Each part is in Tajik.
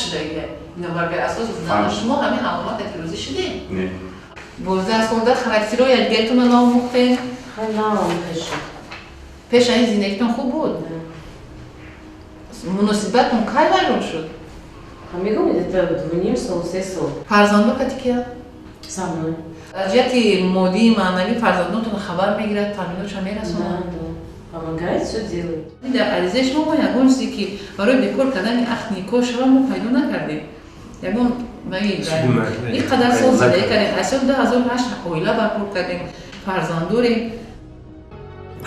шудагия. Бинобар асос шумо ҳамин аломат эътирозӣ шудем? Не. 12 солда характерҳои якдигаратонро наомӯхтем? Пеш аз ин зиндагитон хуб буд? Муносибатон кай вайрон шуд? Фарзандо кати кия? Аз ҷиҳати моддии маънавӣ фарзандонтон хабар мегирад, таъминотша мерасонад? Дар аризаи шумо мо ягон чизе ки барои бекор кардани ақд никоҳ шава мо пайдо накардем. Ягон ин қадар сол зиндагӣ кардем, аз соли 2008 оила барпо кардем, фарзанд дорем.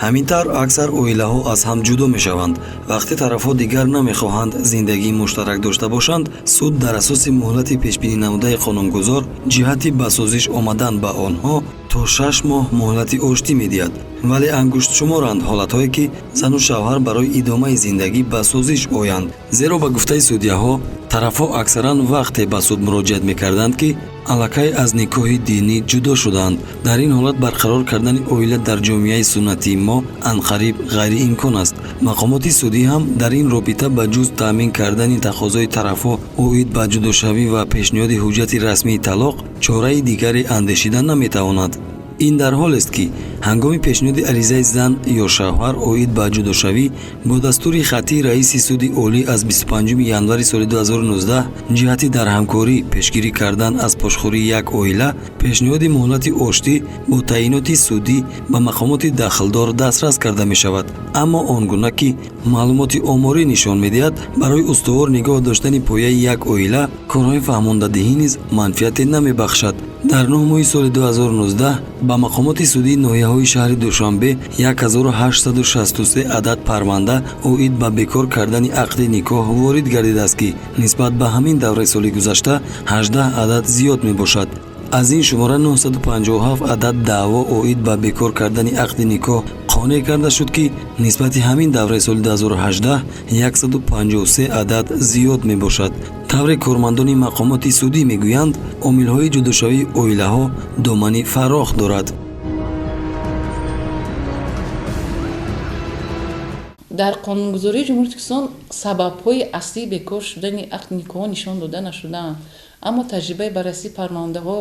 Ҳамин тавр аксар оилаҳо аз ҳам ҷудо мешаванд. Вақте тарафҳо дигар намехоҳанд зиндагии муштарак дошта бошанд, суд дар асоси муҳлати пешбининамудаи қонунгузор ҷиҳати ба созиш омадан ба онҳо то 6 моҳ муҳлати оштӣ медиҳад. Вале ангуштшуморанд ҳолатҳое ки зану шавҳар барои идомаи зиндагӣ ба созиш оянд. Зеро ба гуфтаи судяҳо, тарафҳо аксаран вақте ба суд муроҷиат мекарданд, ки аллакай аз никоҳи динӣ ҷудо шудаанд. Дар ин ҳолат барқарор кардани оила дар ҷомеаи суннатии мо анқариб ғайриимкон аст. Мақомоти судӣ ҳам дар ин робита ба ҷуз таъмин кардани тақозои тарафҳо оид ба ҷудошавӣ ва пешниҳоди ҳуҷҷати расмии талоқ чораи дигаре андешида наметавонад. Ин дар ҳолест, ки ҳангоми пешниҳоди аризаи зан ё шавҳар оид ба ҷудошавӣ бо дастури хаттии раиси суди олӣ аз 25 январи соли 2019 ҷиҳати дар ҳамкорӣ пешгирӣ кардан аз пошхӯрии як оила пешниҳоди муҳлати оштӣ бо таъиноти судӣ ба мақомоти дахлдор дастрас карда мешавад. Аммо он гуна ки маълумоти оморӣ нишон медиҳад, барои устувор нигоҳ доштани пояи як оила корҳои фаҳмондадиҳӣ низ манфиате намебахшад. Дар 9 моҳи соли 2019 ба мақомоти судии ноҳияҳои шаҳри Душанбе 1863 адад парванда оид ба бекор кардани ақди никоҳ ворид гардидааст, ки нисбат ба ҳамин давраи соли гузашта 18 адад зиёд мебошад. Аз ин шумора 957 адад даъво оид ба бекор кардани ақди никоҳ қонеъ карда шуд, ки нисбати ҳамин давраи соли 2018 153 адад зиёд мебошад. Тавре кормандони мақомоти судӣ мегӯянд, омилҳои ҷудошавии оилаҳо домани фарох дорад. Дар қонунгузории Ҷумҳурии Тоҷикистон сабабҳои аслии бекор шудани ақди никоҳ нишон дода нашудаанд, аммо таҷрибаи баррасии парвандаҳо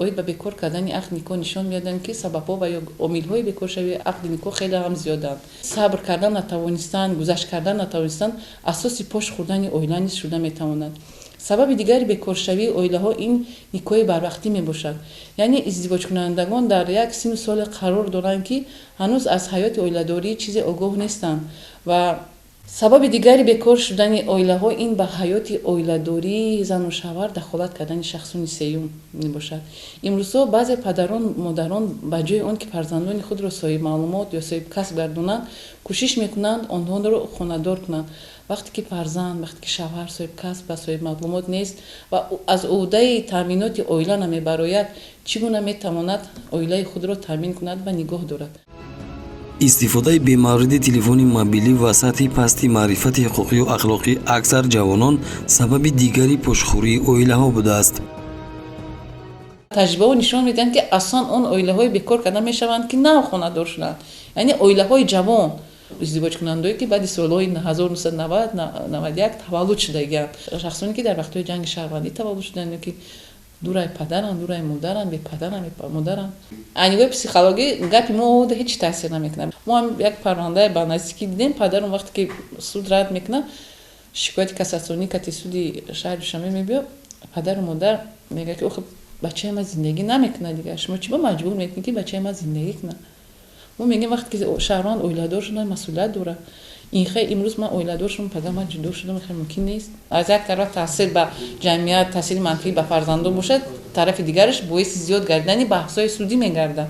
оид ба бекор кардани ақди никоҳ нишон медиҳанд, ки сабабҳо ва ё омилҳои бекоршавии ақди никоҳ хеле ҳам зиёданд. Сабр кардан натавонистан, гузашт кардан натавонистан асоси пош хӯрдани оила низ шуда метавонад. Сабаби дигари бекоршавии оилаҳо ин никоҳи барвақтӣ мебошад. Яъне издивоҷкунандагон дар як синну соле қарор доранд, ки ҳанӯз аз ҳаёти оиладорӣ чизе огоҳ нестанд. Ва сабаби дигари бекор шудани оилаҳо ин ба ҳаёти оиладории зану шавҳар дахолат кардани шахсони сеюм мебошад. Имрӯзҳо баъзе падарон, модарон ба ҷои он ки фарзандони худро соҳибмаълумот ё соҳибкасб гардонанд, кӯшиш мекунанд онҳоро хонадор кунанд. Вақте ки фарзанд, вақте ки шавҳар соҳибкасб ва соҳибмаълумот нест ва аз ӯҳдаи таъминоти оила намебарояд, чӣ гуна метавонад оилаи худро таъмин кунад ва нигоҳ дорад? Истифодаи бемавриди телефони мобилӣ ва сатҳи пасти маърифати ҳуқуқию ахлоқии аксар ҷавонон сабаби дигари пошхӯрии оилаҳо будааст. Таҷрибаҳо нишон медиҳанд, ки аслан он оилаҳое бекор карда мешаванд, ки нав хонадор шуданд, яъне оилаҳои ҷавон, издивоҷкунандаое ки баъди солҳои 1990 91 таваллуд шудагианд, шахсоне ки дар вақтҳои ҷанги шаҳрвандӣ таваллуд шуданд, ки дурай падаранд, дурай модаранд, бепадаранд, бемодаранд. Аз нигоҳи психологӣ гапи мо ода ҳеҷ таъсир намекунад. Мо ҳам як парвандаи ба наздикӣ дидем, падар он вақте ки суд рад мекунад, шикояти кассатсионӣ кати суди шаҳри Душанбе мебиёд, падару модар мегӯяд, ки охи бачаи ман зиндагӣ намекунад, дигар шумо чӣ ба маҷбур мекунед, ки бачаи ман зиндагӣ кунад? Мо мегӯем, вақте ки шаҳрванд оиладор шуда, масъулият дорад. Ин хел имрӯз ман оиладор шудам, падар ман ҷудо шудам, хел мумкин нест. Аз як тараф таъсир ба ҷамъият, таъсири манфӣ ба фарзандон бошад, тарафи дигараш боиси зиёд гардидани баҳсҳои судӣ мегардад.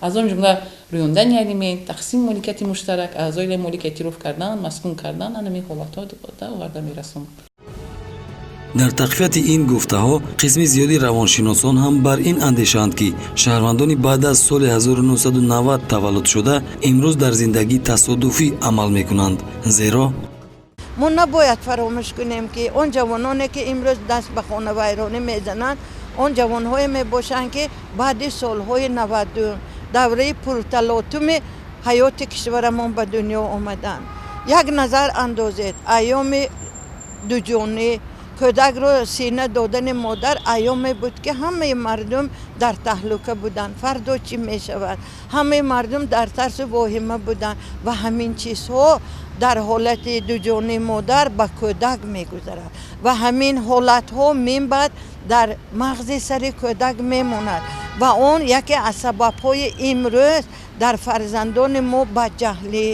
Аз он ҷумла рӯёндани алимент, тақсими моликияти муштарак, аъзои молик эътироф кардан, маскун кардан, ҳамин ҳолатҳо оварда мерасонад. Дар тақвияти ин гуфтаҳо қисми зиёди равоншиносон ҳам бар ин андешаанд, ки шаҳрвандони баъд аз соли 1990 таваллудшуда имрӯз дар зиндагӣ тасодуфӣ амал мекунанд, зеро мо набояд фаромӯш кунем, ки он ҷавононе ки имрӯз даст ба хонавайронӣ мезананд, он ҷавонҳое мебошанд, ки баъди солҳои 90-ум, давраи пурталотуми ҳаёти кишварамон ба дунё омаданд. Як назар андозед, айёми дуҷонӣ, Кӯдакро сина додани модар айёме буд, ки ҳамаи мардум дар таҳлука буданд. Фардо чӣ мешавад? Ҳамаи мардум дар тарсу воҳима буданд ва ҳамин чизҳо дар ҳолати дуҷонии модар ба кӯдак мегузарад ва ҳамин ҳолатҳо минбаъд дар мағзи сари кӯдак мемонад ва он яке аз сабабҳои имрӯз дар фарзандони мо бадҷаҳлӣ,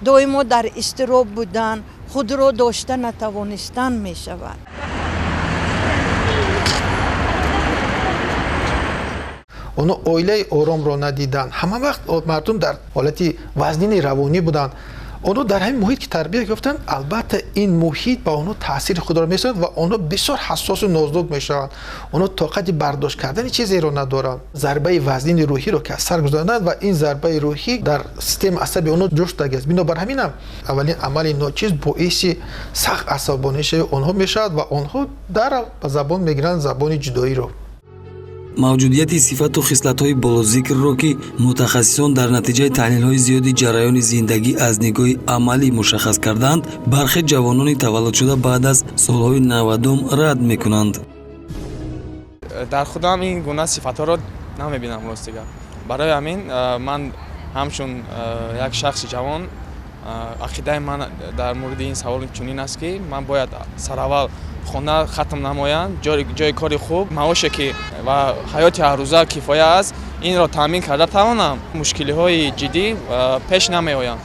доимо дар изтироб будан, худро дошта натавонистан мешавад. Онҳо оилаи оромро надиданд. Ҳама вақт мардум дар ҳолати вазнини равонӣ буданд. Онҳо дар ҳамин муҳит ки тарбия ёфтанд, албатта ин муҳит ба онҳо таъсири худро мерасонад ва онҳо бисёр ҳассосу нозук мешаванд. Онҳо тоқати бардошт кардани чизеро надоранд. Зарбаи вазнини рӯҳиро ки аз сар гузаронанд ва ин зарбаи рӯҳӣ дар системаи асаби онҳо ҷӯш дагест. Бинобар ҳамин ҳам аввалин амали ночиз боиси сахт асабонишаи онҳо мешавад ва онҳо дарав ба забон мегиранд забони ҷудоиро. Мавҷудияти сифату хислатҳои болозикрро, ки мутахассисон дар натиҷаи таҳлилҳои зиёди ҷараёни зиндагӣ аз нигоҳи амалӣ мушаххас карданд, бархе ҷавонони таваллудшуда баъд аз солҳои 90 рад мекунанд. Дар худам ин гуна сифатҳоро намебинам, рости гап. Барои ҳамин ман ҳамчун як шахси ҷавон ақидаи ман дар мавриди ин савол чунин аст, ки ман бояд сараввал хона хатм намоям, ҷои кори хуб, маоше ки ва ҳаёти ҳаррӯза кифоя аст, инро таъмин карда тавонам, мушкилиҳои ҷиддӣ пеш намеоянд.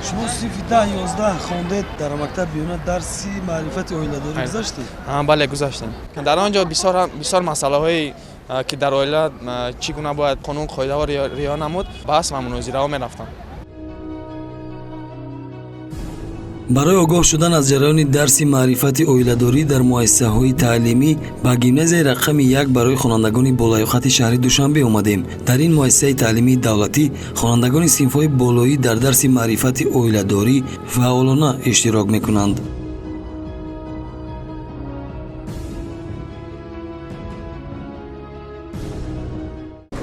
Шумо синфи 10-11 хондед дар мактаб миёна, дарси маърифати оиладорӣ гузаштед? Бале, гузаштем. Дар он ҷо бисёр масъалаҳое ки дар оила чӣ гуна бояд қонун қоидаҳо риоя намуд, баҳс ва мунозираҳо мерафтанд. Барои огоҳ шудан аз ҷараёни дарси маърифати оиладорӣ дар муассисаҳои таълимӣ ба гимназияи рақами 1 барои хонандагони болаёқати шаҳри Душанбе омадем. Дар ин муассисаи таълимии давлатӣ хонандагони синфҳои болоӣ дар дарси маърифати оиладорӣ фаъолона иштирок мекунанд.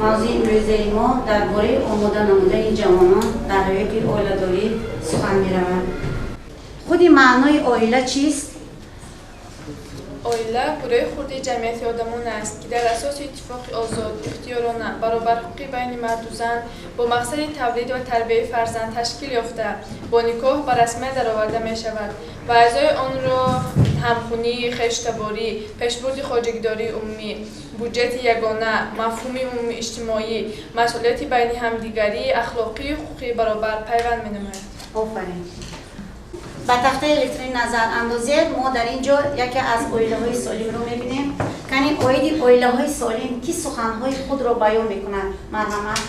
Мавзӯи имрӯзаи мо дар бораи омода намудани ҷавонон дар ҳаёти оиладорӣ сухан меравад. Худи маънои оила чист? Оила гурӯҳи хурди ҷамъияти одамон аст, ки дар асоси иттифоқи озод, ихтиёрона, баробарҳуқуқӣ байни марду зан бо мақсади тавлид ва тарбияи фарзанд ташкил ёфта, бо никоҳ ба расмият дароварда мешавад ва аъзои онро ҳамхунӣ, хештаборӣ, пешбурди хоҷагидории умумӣ, буҷети ягона, мафҳуми умумии иҷтимоӣ, масъулияти байни ҳамдигарӣ, ахлоқию ҳуқуқии баробар пайванд менамояд. Офарин. Ба тахтаи электронӣ назар андозед, мо дар ин ҷо яке аз оилаҳои солимро мебинем. Кани оиди оилаҳои солим ки суханҳои худро баён мекунанд? Марҳамат.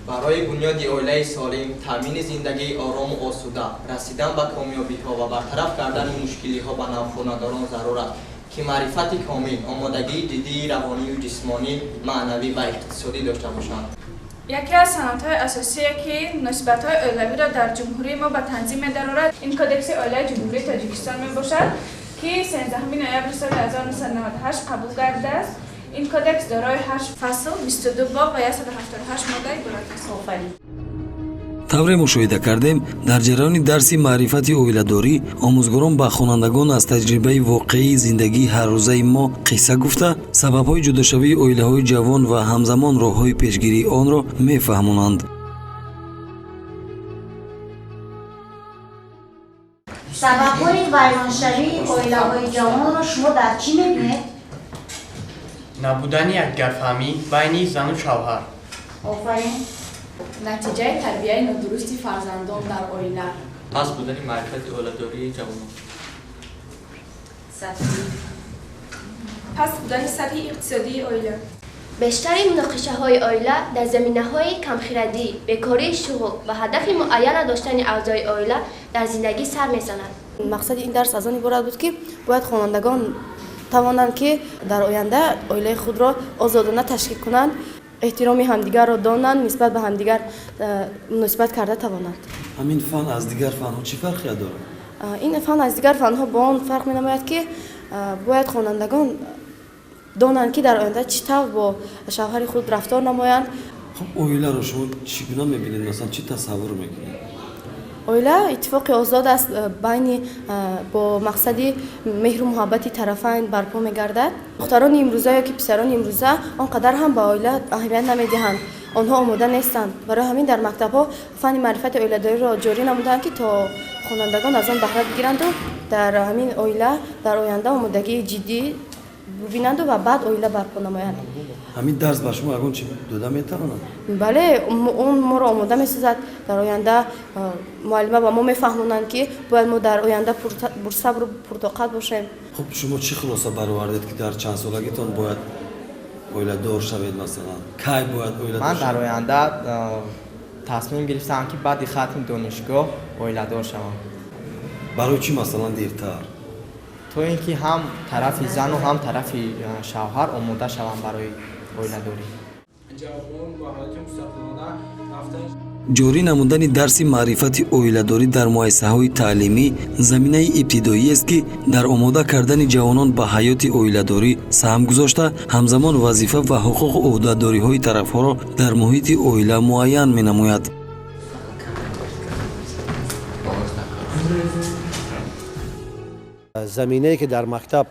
Барои бунёди оилаи солим, таъмини зиндагии орому осуда, расидан ба комёбиҳо ва бартараф кардани мушкилиҳо ба навхонадорон зарур аст, ки маърифати комил, омодагии ҷиддии равонию ҷисмонӣ, маънавӣ ва иқтисодӣ дошта бошанд. Яке аз санадҳои асосие, ки муносибатҳои оилавиро дар ҷумҳурии мо ба танзим медарорад, ин Кодекси оилаи Ҷумҳурии Тоҷикистон мебошад, ки 13 ноябри соли 1998 қабул гардидааст. Ин кодекс дорои 8 фасл, 22 боб ва 178 модда иборат аст. Офарин. Тавре мушоҳида кардем, дар ҷараёни дарси маърифати оиладорӣ омӯзгорон ба хонандагон аз таҷрибаи воқеии зиндагии ҳаррӯзаи мо қисса гуфта, сабабҳои ҷудошавии оилаҳои ҷавон ва ҳамзамон роҳҳои пешгирии онро мефаҳмонанд. Сабабҳои вайроншавии оилаҳои ҷавонро шумо дар чӣ мебинед? Набудани якдигарфаҳмӣ байни зану шавҳар. Офарин. Натиҷаи тарбияи нодурусти фарзандон дар оила. Паст будани маърифати оиладории ҷавонон. Паст будани сатҳи иқтисодии оила. Бештари муноқишаҳои оила дар заминаҳои камхирадӣ, бекории шуғл ва ҳадафи муайян надоштани аъзои оила дар зиндагӣ сар мезанад. Мақсади ин дарс аз он иборат буд, ки бояд хонандагон тавонанд, ки дар оянда оилаи худро озодона ташкил кунанд, эҳтироми ҳамдигарро донанд, нисбат ба ҳамдигар муносибат карда тавонанд. Ҳамин фан аз дигар фанҳо чӣ фарқия дорад? Ин фан аз дигар фанҳо бо он фарқ менамояд, ки бояд хонандагон донанд, ки дар оянда чӣ тавр бо шавҳари худ рафтор намоянд. Хуб, оиларо шумо чӣ гуна мебинед? Масалан, чӣ тасаввур мекунед? Оила иттифоқи озод аст, байни бо мақсади меҳру муҳаббати тарафайн барпо мегардад. Духтарони имрӯза ё ки писарони имрӯза он қадар ҳам ба оила аҳамият намедиҳанд, онҳо омода нестанд. Барои ҳамин дар мактабҳо фанни маърифати оиладориро ҷорӣ намуданд, ки то хонандагон аз он баҳра бигиранду дар ҳамин оила дар оянда омодагии ҷиддӣ бубинанду ва баъд оила барпо намоянд. Ҳамин дарс ба шумо ягон чи дода метавонад? Бале, он моро омода месозад. Дар оянда муаллима ба мо мефаҳмонанд, ки бояд мо дар оянда пурсабру пуртоқат бошем. Хуб, шумо чӣ хулоса баровардед, ки дар чанд солагитон бояд оиладор шавед, масалан, кай бояд оиладор? Ман дар оянда тасмим гирифтам, ки баъди хатми донишгоҳ оиладор шавам. Барои чӣ, масалан, дертар? То ин ки ҳам тарафи зану ҳам тарафи шавҳар омода шаванд барои оиладорӣ. Ҷорӣ намудани дарси маърифати оиладорӣ дар муассисаҳои таълимӣ заминаи ибтидоиест, ки дар омода кардани ҷавонон ба ҳаёти оиладорӣ саҳм гузошта, ҳамзамон вазифа ва ҳуқуқу ӯҳдадориҳои тарафҳоро дар муҳити оила муайян менамояд. Заминае ки дар мактаб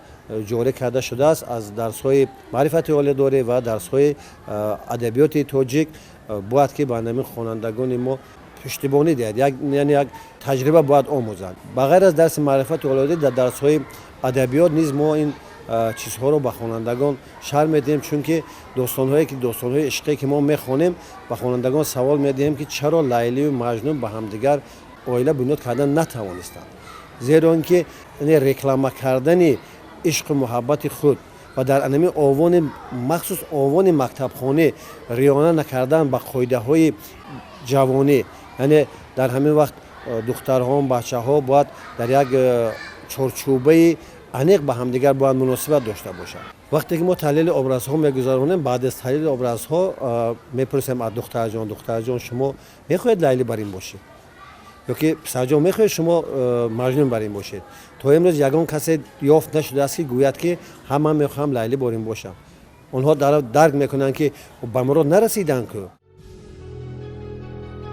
ҷорӣ карда шудааст аз дарсҳои маърифати оиладорӣ ва дарсҳои адабиёти тоҷик бояд ки ба ҳамин хонандагони мо пуштибонӣ диҳад, яъне як таҷриба бояд омӯзанд. Ба ғайр аз дарси маърифати оиладорӣ дар дарсҳои адабиёт низ мо ин чизҳоро ба хонандагон шарҳ медиҳем, чунки достонҳое ки достонҳои ишқие ки мо мехонем, ба хонандагон савол медиҳем, ки чаро Лайлию Маҷнун ба ҳамдигар оила бунёд кардан натавонистанд, зеро ин ки реклама кардани ишқу муҳаббати худ ва дар анами овони махсус овони мактабхонӣ риона накардан ба қоидаҳои ҷавонӣ, яъне дар ҳамин вақт духтарҳо, бачаҳо бояд дар як чорчӯбаи аниқ ба ҳамдигар бояд муносибат дошта бошанд. Вақте ки мо таҳлили образҳо мегузаронем, баъд аз таҳлили образҳо мепурсем аз духтарҷон: духтарҷон, шумо мехоҳед Лайли бар ин бошед ё ки писарҷон, мехоҳед шумо Маҷнун бар ин бошед? То имрӯз ягон касе ёфт нашудааст, ки гӯяд, ки ҳам ман мехоҳам Лайли бар ин бошам. Онҳо дарк мекунанд, ки ба мурод нарасиданд ку.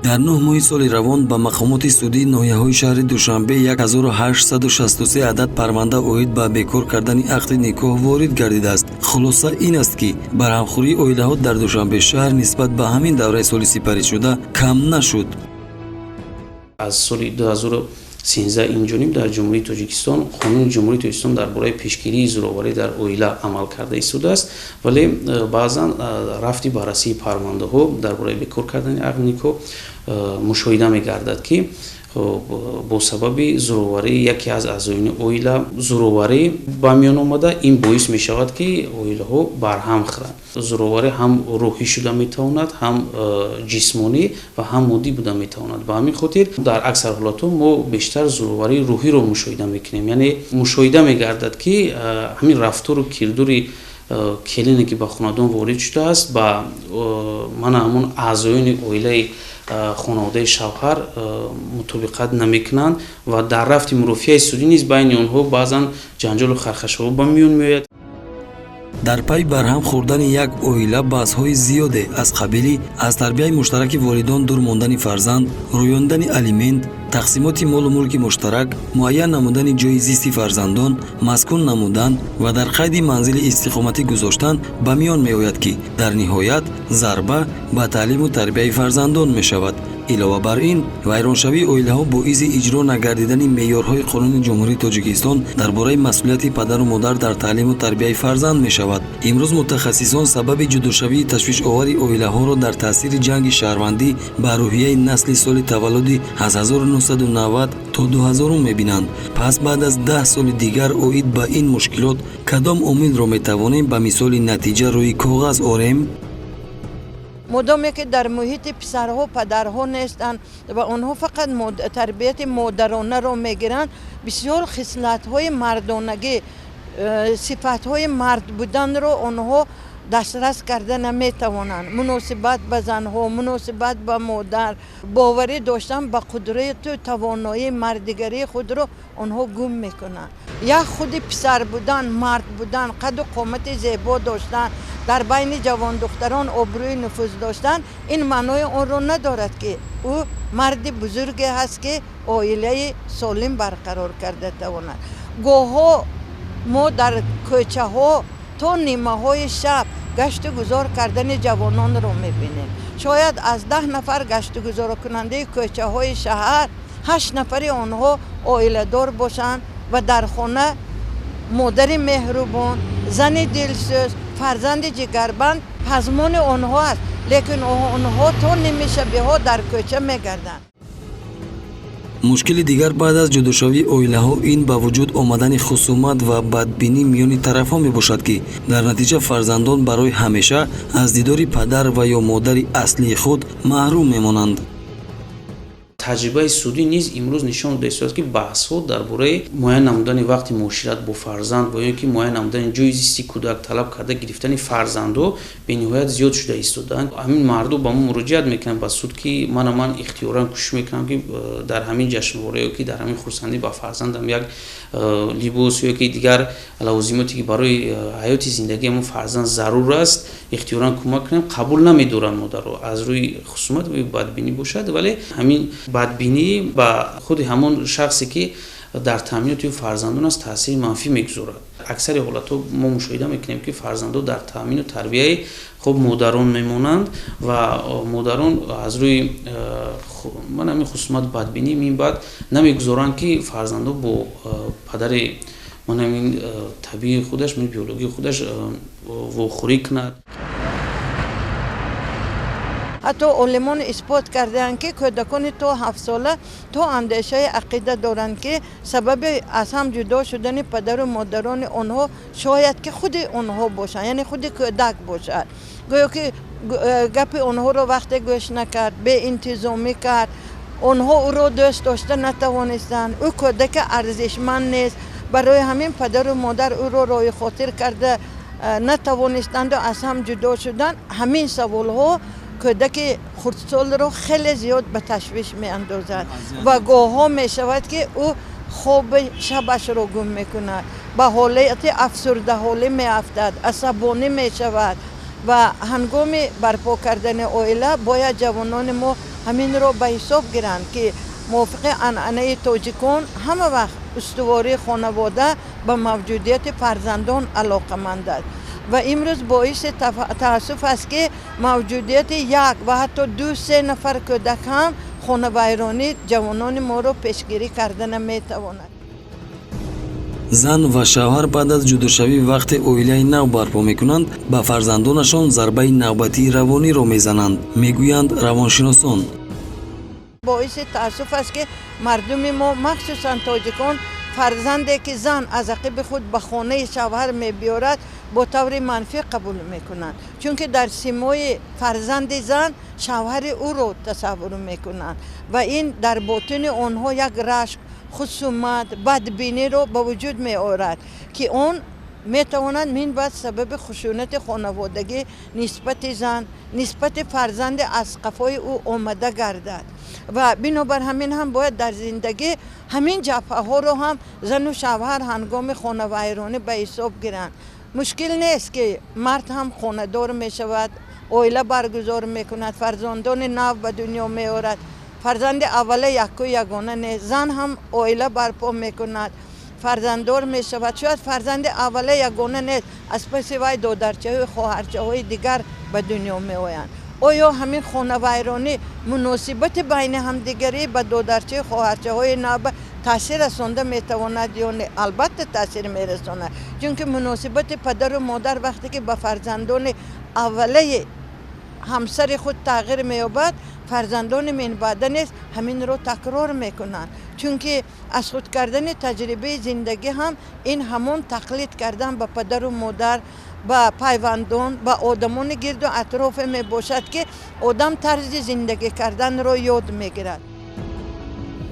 Дар 9 моҳи соли равон ба мақомоти судии ноҳияҳои шаҳри Душанбе 1863 адад парванда оид ба бекор кардани ақди никоҳ ворид гардидааст. Хулоса ин аст, ки барҳамхӯрии оилаҳо дар Душанбе шаҳр нисбат ба ҳамин давраи соли сипаришуда кам нашуд. Аз соли 2013 инҷониб дар Ҷумҳурии Тоҷикистон Қонуни Ҷумҳурии Тоҷикистон дар бораи пешгирии зӯроварӣ дар оила амал карда истодааст, вале баъзан рафти баррасии парвандаҳо дар бораи бекор кардани ақди никоҳ мушоҳида мегардад, ки бо сабаби зӯроварии яке аз аъзоёни оила зӯроварӣ ба миён омада, ин боис мешавад, ки оилаҳо барҳам хӯранд. Зӯроварӣ ҳам рӯҳӣ шуда метавонад, ҳам ҷисмонӣ ва ҳам моддӣ буда метавонад. Ба ҳамин хотир дар аксар ҳолатҳо мо бештар зӯроварии рӯҳиро мушоҳида мекунем, яъне мушоҳида мегардад, ки ҳамин рафтору кирдори келине, ки ба хонадон ворид шудааст, ба мана ҳамон аъзоёни оилаи хонаводаи шавҳар мутобиқат намекунанд ва дар рафти мурофиаи судӣ низ байни онҳо баъзан ҷанҷолу хархашаҳо ба миён меояд. Дар пай барҳам хӯрдани як оила баҳсҳои зиёде аз қабили аз тарбияи муштараки волидон дур мондани фарзанд, рӯёндани алимент, тақсимоти молу мулки муштарак, муайян намудани ҷойи зисти фарзандон, маскун намудан ва дар қайди манзили истиқоматӣ гузоштан ба миён меояд, ки дар ниҳоят зарба ба таълиму тарбияи фарзандон мешавад. Илова бар ин, вайроншавии оилаҳо боиси иҷро нагардидани меъёрҳои Қонуни Ҷумҳурии Тоҷикистон дар бораи масъулияти падару модар дар таълиму тарбияи фарзанд мешавад. Имрӯз мутахассисон сабаби ҷудошавии ташвишовари оилаҳоро дар таъсири ҷанги шаҳрвандӣ ба рӯҳияи насли соли таваллуди аз 1990 то 2000 мебинанд. Пас баъд аз 10 соли дигар оид ба ин мушкилот кадом омилро метавонем ба мисоли натиҷа рӯи коғаз орем? Модоме ки дар муҳити писарҳо падарҳо нестанд ва онҳо фақат тарбияти модаронаро мегиранд, бисёр хислатҳои мардонагӣ, сифатҳои мард буданро онҳо Дастрас карда наметавонанд. Муносибат ба занҳо, муносибат ба модар, боварӣ доштан ба қудрату тавоноии мардигарии худро онҳо гум мекунанд. Як худи писар будан, мард будан, қаду қомати зебо доштан, дар байни ҷавондухтарон обрӯи нуфуз доштан, ин маънои онро надорад, ки ӯ марди бузурге ҳаст, ки оилаи солим барқарор карда тавонад. Гоҳҳо мо дар кӯчаҳо то нимаҳои шаб гашту гузор кардани ҷавононро мебинем. Шояд аз 10 нафар гаштугузоркунандаи кӯчаҳои шаҳр ҳашт нафари онҳо оиладор бошанд ва дар хона модари меҳрубон, зани дилсӯз, фарзанди ҷигарбанд пазмони онҳо аст, лекин онҳо то нимишабиҳо дар кӯча мегарданд. Мушкили дигар баъд аз ҷудошавии оилаҳо ин ба вуҷуд омадани хусумат ва бадбинӣ миёни тарафҳо мебошад, ки дар натиҷа фарзандон барои ҳамеша аз дидори падар ва ё модари аслии худ маҳрум мемонанд. Таҷрибаи судӣ низ имрӯз нишон дода истодааст, ки баҳсҳо дар бораи муайян намудани вақти муошират бо фарзанд ва ё ки муайян намудани ҷойи зисти кӯдак, талаб карда гирифтани фарзандҳо бениҳоят зиёд шуда истодаанд. Ҳамин мардум ба мо муроҷиат мекунанд ба суд, ки мана ман ихтиёран кӯшиш мекунам, ки дар ҳамин ҷашнвора ё ки дар ҳамин хурсандӣ ба фарзандам як либос ё ки дигар лавозимоте, ки барои ҳаёти зиндагии ҳамон фарзанд зарур аст, ихтиёран кӯмак кунем. Қабул намедоранд модарро, аз рӯи хусумат ва бадбинӣ бошад, вале ҳамин бадбинӣ ба худи ҳамон шахсе, ки дар таъминоти фарзандон аст, таъсири манфӣ мегузорад. Аксари ҳолатҳо мо мушоҳида мекунем, ки фарзандон дар таъмину тарбияи хуб модарон мемонанд ва модарон аз рӯи ман ҳамин хусумат, бадбинӣ мин баъд намегузоранд, ки фарзандон бо падари ман ҳамин табиии худаш, биологии худаш вохӯрӣ кунад. Ҳатто олимон исбот кардаанд, ки кӯдакони то 7-сола то андешаи ақида доранд, ки сабаби аз ҳам ҷудо шудани падару модарони онҳо шояд ки худи онҳо бошанд, яъне худи кӯдак бошад. Гӯё ки гапи онҳоро вақте гӯш накард, беинтизомӣ кард, онҳо ӯро дӯст дошта натавонистанд, ӯ кӯдаки арзишманд нест, барои ҳамин падару модар ӯро роҳи хотир карда натавонистанду аз ҳам ҷудо шуданд. Ҳамин саволҳо кӯдаки хурдсолро хеле зиёд ба ташвиш меандозад ва гоҳҳо мешавад, ки ӯ хоби шабашро гум мекунад, ба ҳолати афсурдаҳолӣ меафтад, асабонӣ мешавад. Ва ҳангоми барпо кардани оила бояд ҷавонони мо ҳаминро ба ҳисоб гиранд, ки мувофиқи анъанаи тоҷикон ҳама вақт устувории хонавода ба мавҷудияти фарзандон алоқаманд аст. Ва имрӯз боиси таассуф аст, ки мавҷудияти як ва ҳатто ду се нафар кӯдак ҳам хонавайронӣ ҷавонони моро пешгирӣ карда наметавонад. Зан ва шавҳар баъд аз ҷудошавӣ вақте оилаи нав барпо мекунанд, ба фарзандонашон зарбаи навбатии равониро мезананд, мегӯянд равоншиносон. Боиси таассуф аст, ки мардуми мо, махсусан тоҷикон, фарзанде ки зан аз ақиби худ ба хонаи шавҳар мебиёрад, бо таври манфӣ қабул мекунанд, чунки дар симои фарзанди зан шавҳари ӯро тасаввур мекунанд ва ин дар ботини онҳо як рашк, хусумат, бадбиниро ба вуҷуд меорад, ки он метавонад минбаъд сабаби хушунати хонаводагӣ нисбати зан, нисбати фарзанди аз қафои ӯ омада гардад. Ва бинобар ҳамин ҳам бояд дар зиндагӣ ҳамин ҷабҳаҳоро ҳам зану шавҳар ҳангоми хонавайронӣ ба ҳисоб гиранд. Мушкил нест, ки мард ҳам хонадор мешавад, оила баргузор мекунад, фарзандони нав ба дунё меорад, фарзанди аввала яку ягона нест. Зан ҳам оила барпо мекунад, фарзанддор мешавад, шояд фарзанди аввала ягона нест, аз паси вай додарчаҳои, хоҳарчаҳои дигар ба дунё меоянд. Оё ҳамин хонавайронӣ муносибати байни ҳамдигарӣ ба додарчаи, хоҳарчаҳои нав таъсир расонда метавонад ё не? Албатта, таъсир мерасонад, чунки муносибати падару модар вақте ки ба фарзандони аввалаи ҳамсари худ тағйир меёбад, фарзандони минбаъда низ ҳаминро такрор мекунанд, чунки аз худ кардани таҷрибаи зиндагӣ ҳам ин ҳамон тақлид кардан ба падару модар, ба пайвандон, ба одамони гирду атрофе мебошад, ки одам тарзи зиндагӣ карданро ёд мегирад.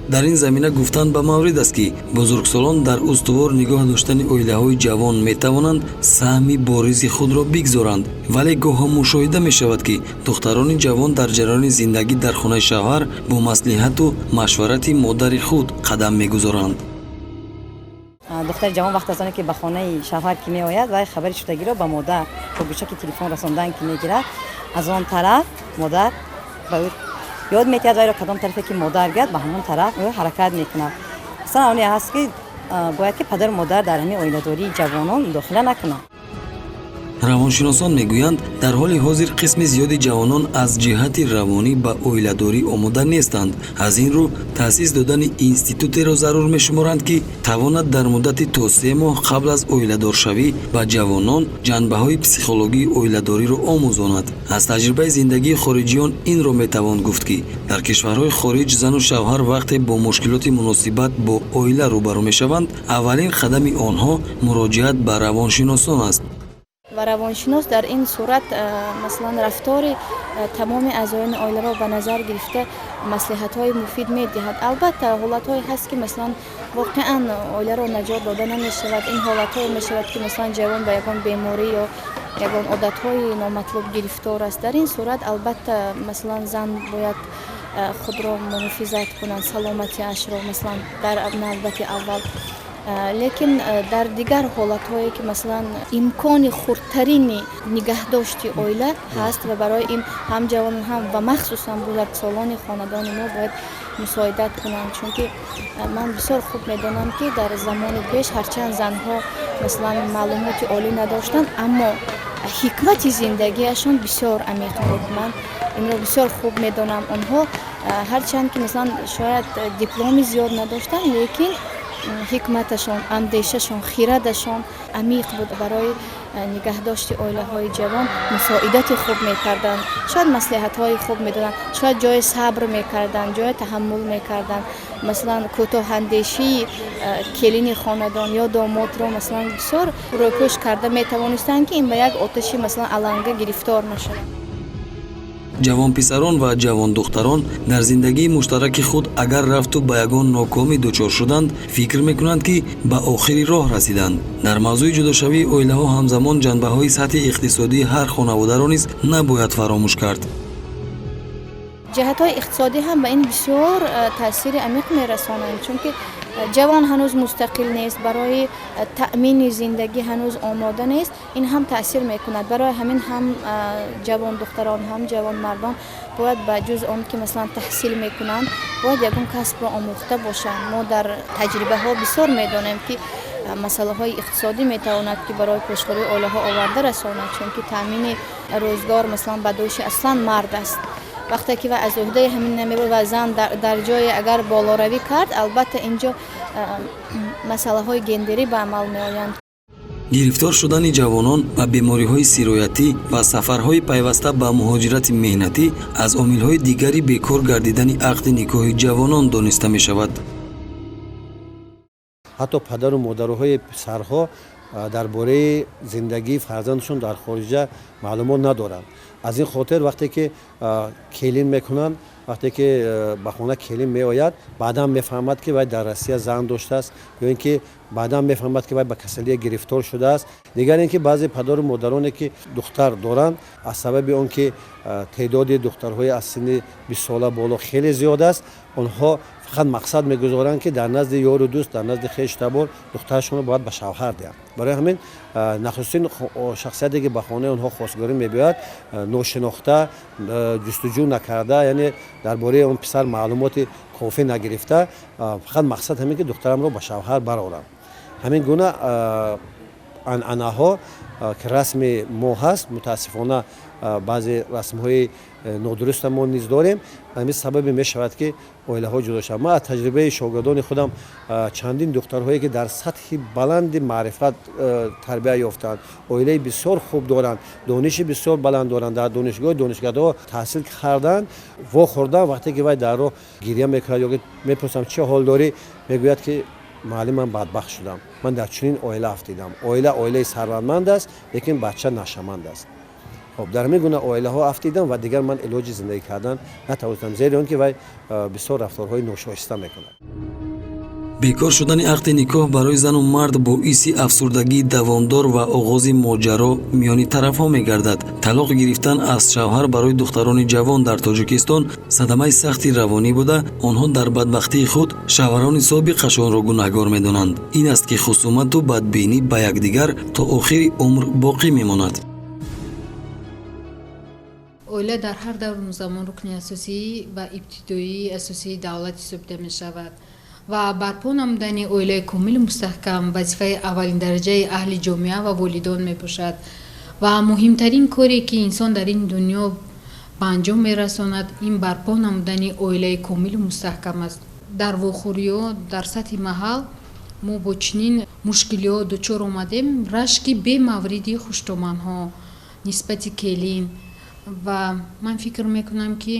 Дар ин замина гуфтан ба маврид аст, ки бузургсолон дар устувор нигоҳ доштани оилаҳои ҷавон метавонанд саҳми боризи худро бигзоранд, вале гоҳо мушоҳида мешавад, ки духтарони ҷавон дар ҷараёни зиндагӣ дар хонаи шавҳар бо маслиҳату машварати модари худ қадам мегузоранд. Духтари ҷавон вақт аз оне ки ба хонаи шавҳар ки меояд, вай хабари шудагиро ба модар бо гӯшаки телефон расондан ки мегирад, аз он тараф модар ба ӯ ёд метиҳад вайро, кадом тарафе ки модар гӯяд, ба ҳамон тараф ӯ ҳаракат мекунад. Масалан, оне ҳаст, ки бояд ки падару модар дар ҳамин оиладории ҷавонон мудохила накунанд. Равоншиносон мегӯянд, дар ҳоли ҳозир қисми зиёди ҷавонон аз ҷиҳати равонӣ ба оиладорӣ омода нестанд. Аз ин рӯ таъсис додани институтеро зарур мешуморанд, ки тавонад дар муддати то 3 моҳ қабл аз оиладоршавӣ ба ҷавонон ҷанбаҳои психологии оиладориро омӯзонад. Аз таҷрибаи зиндагии хориҷиён инро метавон гуфт, ки дар кишварҳои хориҷ зану шавҳар вақте бо мушкилоти муносибат бо оила рӯбарӯ мешаванд, аввалин қадами онҳо муроҷиат ба равоншиносон аст. Ва равоншинос дар ин сурат, масалан, рафтори тамоми аъзоёни оиларо ба назар гирифта, маслиҳатҳои муфид медиҳад. Албатта, ҳолатҳое ҳаст, ки, масалан, воқеан оиларо наҷот дода намешавад. Ин ҳолатҳое мешавад, ки, масалан, ҷавон ба ягон беморӣ ё ягон одатҳои номатлуб гирифтор аст. Дар ин сурат, албатта, масалан, зан бояд худро муҳофизат кунад, саломатиашро, масалан, дар навбати аввал. Лекин дар дигар ҳолатҳое, ки, масалан, имкони хурдтарини нигаҳдошти оила ҳаст, ва барои ин ҳам ҷавонон, ҳам ва махсусан бузургсолони хонадони мо бояд мусоидат кунанд, чунки ман бисёр хуб медонам, ки дар замони пеш ҳарчанд занҳо, масалан, маълумоти олӣ надоштанд, аммо ҳикмати зиндагиашон бисёр амиқ буд. Ман инро бисёр хуб медонам. Онҳо ҳарчанд ки, масалан, шояд дипломи зиёд надоштанд, лекин ҳикматашон, андешашон, хирадашон амиқ буд. Барои нигаҳдошти оилаҳои ҷавон мусоидати хуб мекарданд, шояд маслиҳатҳои хуб медоданд, шояд ҷои сабр мекарданд, ҷои таҳаммул мекарданд. Масалан, кӯтоҳандешии келини хонадон ё домодро, масалан, бисёр рӯпӯш карда метавонистанд, ки ин ба як оташи, масалан, аланга гирифтор нашавад. Ҷавонписарон ва ҷавондухтарон дар зиндагии муштараки худ агар рафту ба ягон нокомӣ дучор шуданд, фикр мекунанд, ки ба охири роҳ расиданд. Дар мавзӯи ҷудошавии оилаҳо ҳамзамон ҷанбаҳои сатҳи иқтисодии ҳар хонаводаро низ набояд фаромӯш кард. Ҷиҳатҳои иқтисодӣ ҳам ба ин бисёр таъсири амиқ мерасонанд, чунки ҷавон ҳанӯз мустақил нест, барои таъмини зиндагӣ ҳанӯз омода нест. Ин ҳам таъсир мекунад. Барои ҳамин ҳам ҷавондухтарон, ҳам ҷавонмардон бояд ба ҷуз он ки, масалан, таҳсил мекунанд, бояд ягон касбро омӯхта бошанд. Мо дар таҷрибаҳо бисёр медонем, ки масъалаҳои иқтисодӣ метавонад, ки барои пошхӯрии оилаҳо оварда расонад, чунки таъмини рӯзгор, масалан, ба дӯши аслан мард аст. Вақте ки вай аз уҳдаи ҳамин намебарад ва зан дар ҷое агар болоравӣ кард, албатта, инҷо масъалаҳои гендерӣ ба амал меоянд. Гирифтор шудани ҷавонон ба бемориҳои сироятӣ ва сафарҳои пайваста ба муҳоҷирати меҳнатӣ аз омилҳои дигари бекор гардидани ақди никоҳи ҷавонон дониста мешавад. Ҳатто падару модарҳои писарҳо дар бораи зиндагии фарзандашон дар хориҷа маълумот надоранд. Аз ин хотир, вақте ки келин мекунанд, вақте ки ба хона келин меояд, баъдан мефаҳмад, ки вай дар Россия зан доштааст, ё ин ки баъдан мефаҳмад, ки вай ба касалие гирифтор шудааст. Дигар ин ки баъзе падару модароне, ки духтар доранд, аз сабаби он ки теъдоди духтарҳои аз синни 20сола боло хеле зиёд аст, онҳо фақат мақсад мегузоранд, ки дар назди ёру дӯст, дар назди хешу табор духтарашонро бояд ба шавҳар диҳанд. Барои ҳамин нахустин шахсияте, ки ба хонаи онҳо хостгорӣ мебиёяд, ношинохта, ҷустуҷӯ накарда, яъне дар бораи он писар маълумоти кофӣ нагирифта, фақат мақсад ҳамин, ки духтарамро ба шавҳар барорам. Ҳамин гуна анъанаҳо, ки расми мо ҳаст, мутаассифона, баъзе расмҳои нодуруста мо низ дорем, ҳамин сабабе мешавад, ки оилаҳо ҷудо шаванд. Ман аз таҷрибаи шогирдони худам чандин духтарҳое, ки дар сатҳи баланди маърифат тарбия ёфтаанд, оилаи бисёр хуб доранд, дониши бисёр баланд доранд, дар донишгоҳи донишгоҳҳо таҳсил карданд, вохӯрданд, вақте ки вай дар роҳ гиря мекунад ё мепурсам, чӣ ҳол дорӣ, мегӯяд, ки муаллим, ман бадбахт шудам, ман дар чунин оила афтидам. Оила оилаи сарватманд аст, лекин бача нашаманд аст. Хоб, дар ҳамин гуна оилаҳо афтидам ва дигар ман илоҷи зиндагӣ кардан натавонистам, зери он ки вай бисёр рафторҳои ношоиста мекунад. Бекор шудани ақди никоҳ барои зану мард боиси афсурдагии давомдор ва оғози моҷаро миёни тарафҳо мегардад. Талоқ гирифтан аз шавҳар барои духтарони ҷавон дар Тоҷикистон садамаи сахти равонӣ буда, онҳо дар бадбахтии худ шавҳарони собиқашонро гунаҳгор медонанд. Ин аст, ки хусумату бадбинӣ ба якдигар то охири умр боқӣ мемонад. Оила дар ҳар давру замон рукни асосӣ ва ибтидоии асосии давлат ҳисобида мешавад ва барпо намудани оилаи комилу мустаҳкам вазифаи аввалиндараҷаи аҳли ҷомеа ва волидон мебошад ва муҳимтарин коре, ки инсон дар ин дунё ба анҷом мерасонад, ин барпо намудани оилаи комилу мустаҳкам аст. Дар вохӯриҳо дар сатҳи маҳал мо бо чунин мушкилиҳо дучор омадем: рашки бемавриди хуштоманҳо нисбати келин. Ва ман фикр мекунам, ки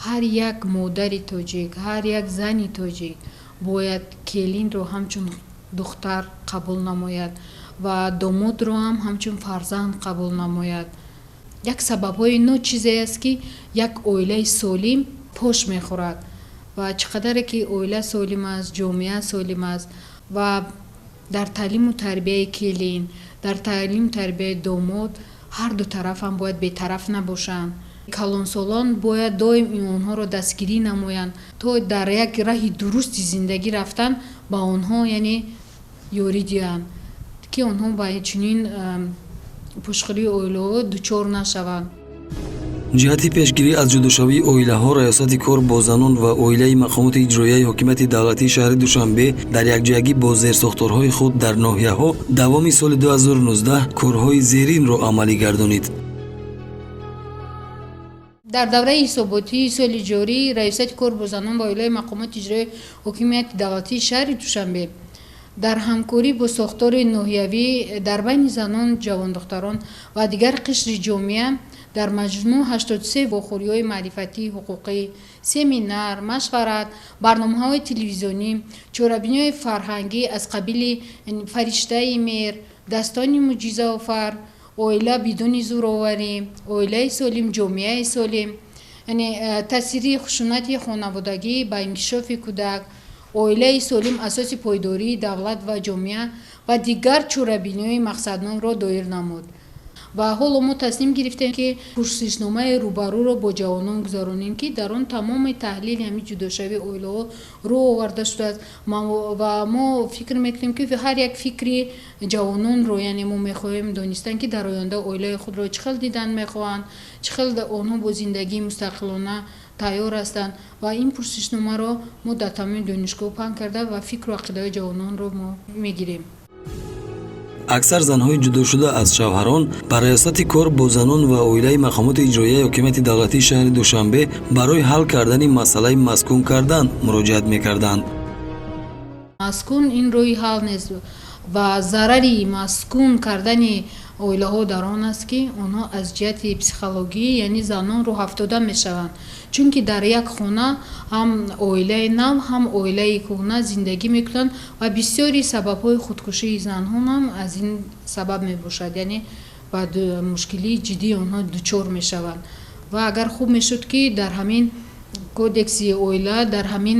ҳар як модари тоҷик, ҳар як зани тоҷик бояд келинро ҳамчун духтар қабул намояд ва домодро ҳам ҳамчун фарзанд қабул намояд. Як сабабҳои ночизе аст, ки як оилаи солим пош мехӯрад ва чӣ қадаре ки оила солим аст, ҷомеа солим аст. Ва дар таълиму тарбияи келин, дар таълиму тарбияи домод ҳар ду тараф ҳам бояд бетараф набошанд. Калонсолон бояд доим онҳоро дастгирӣ намоянд, то дар як раҳи дурусти зиндагӣ рафтан ба онҳо, яъне ёрӣ диҳанд, ки онҳо ба чунин пушхӯрии оилаҳо дучор нашаванд. Ҷиҳати пешгирӣ аз ҷудошавии оилаҳо Раёсати кор бо занон ва оилаи мақомоти иҷроияи ҳокимияти давлатии шаҳри Душанбе дар якҷоягӣ бо зерсохторҳои худ дар ноҳияҳо давоми соли 2019 корҳои зеринро амалӣ гардонид. Дар давраи ҳисоботии соли ҷорӣ Раёсати кор бо занон ва оилаи мақомоти иҷроияи ҳокимияти давлатии шаҳри Душанбе дар ҳамкорӣ бо сохтори ноҳиявӣ дар байни занон, ҷавондухтарон ва дигар қишри ҷомеа дар маҷмӯъ 83 вохӯриҳои маърифатии ҳуқуқӣ, семинар, машварат, барномаҳои телевизионӣ, чорабиниҳои фарҳангӣ аз қабили «Фариштаи меҳр», «Дастони мӯъҷизаофар», «Оила бидуни зӯроварӣ», «Оилаи солим, ҷомеаи солим», яъне таъсири хушунати хонаводагӣ ба инкишофи кӯдак, «Оилаи солим асоси пойдории давлат ва ҷомеа» ва дигар чорабиниҳои мақсаднокро доир намуд. Ва ҳоло мо тасмим гирифтем, ки пурсишномаи рӯбарӯро бо ҷавонон гузаронем, ки дар он тамоми таҳлили ҳамин ҷудошавии оилаҳо рӯ оварда шудааст. Ва мо фикр мекунем, ки ҳар як фикри ҷавононро, яъне мо мехоҳем донистан, ки дар оянда оилаи худро чӣ хел дидан мехоҳанд, чӣ хел онҳо бо зиндагии мустақилона тайёр ҳастанд. Ва ин пурсишномаро мо дар тамоми донишгоҳ паҳн карда ва фикру ақидаҳои ҷавононро мо мегирем. Аксар занҳои ҷудошуда аз шавҳарон ба Раёсати кор бо занон ва оилаи мақомоти иҷроияи ҳокимияти давлатии шаҳри Душанбе барои ҳал кардани масъалаи маскун кардан муроҷиат мекарданд. Маскун ин роҳи ҳал нест ва зарари маскун кардани оилаҳо дар он аст, ки онҳо аз ҷиҳати психологӣ, яъне занон рӯҳафтода мешаванд, чунки дар як хона ҳам оилаи нав, ҳам оилаи кӯҳна зиндагӣ мекунанд ва бисёри сабабҳои худкушии занҳон ҳам аз ин сабаб мебошад, яъне ба мушкилии ҷиддии онҳо дучор мешаванд. Ва агар хуб мешуд, ки дар ҳамин кодекси оила дар ҳамин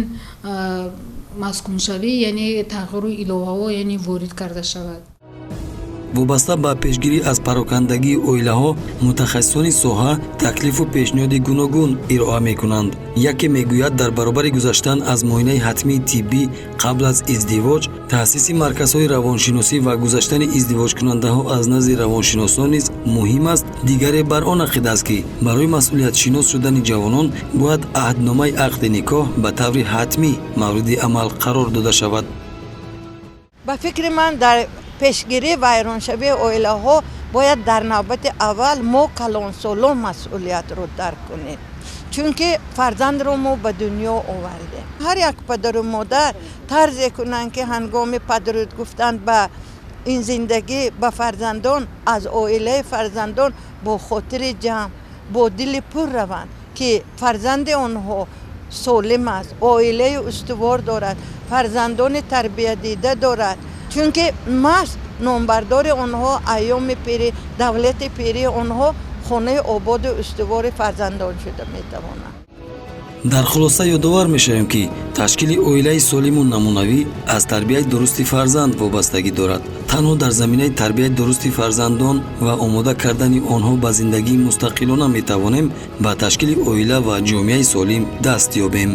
маскуншавӣ, яъне тағйиру иловаҳо, яъне ворид карда шавад. Вобаста ба пешгирӣ аз парокандагии оилаҳо мутахассисони соҳа таклифу пешниҳоди гуногун ироа мекунанд. Яке мегӯяд, дар баробари гузаштан аз муоинаи ҳатмии тиббӣ қабл аз издивоҷ, таъсиси марказҳои равоншиносӣ ва гузаштани издивоҷкунандаҳо аз назди равоншиносон низ муҳим аст. Дигаре бар он ақида аст, ки барои масъулиятшинос шудани ҷавонон бояд аҳдномаи ақди никоҳ ба таври ҳатмӣ мавриди амал қарор дода шавад. Ба фикри ман, дар пешгирии вайроншавии оилаҳо бояд дар навбати аввал мо калонсолон масъулиятро дарк кунем, чунки фарзандро мо ба дунё овардем. Ҳар як падару модар тарзе кунанд, ки ҳангоми падруд гуфтан ба ин зиндагӣ ба фарзандон, аз оилаи фарзандон бо хотири ҷамъ, бо дили пур раванд, ки фарзанди онҳо солим аст, оилаи устувор дорад, фарзандони тарбиядида дорад, чунки маҳз номбардори онҳо айёми пирӣ, давлати пирии онҳо Хонаи ободу устувори фарзандон шуда метавонад. Дар хулоса ёдовар мешавем, ки ташкили оилаи солиму намунавӣ аз тарбияи дурусти фарзанд вобастагӣ дорад. Танҳо дар заминаи тарбияи дурусти фарзандон ва омода кардани онҳо ба зиндагии мустақилона метавонем ба ташкили оила ва ҷомеаи солим даст ёбем.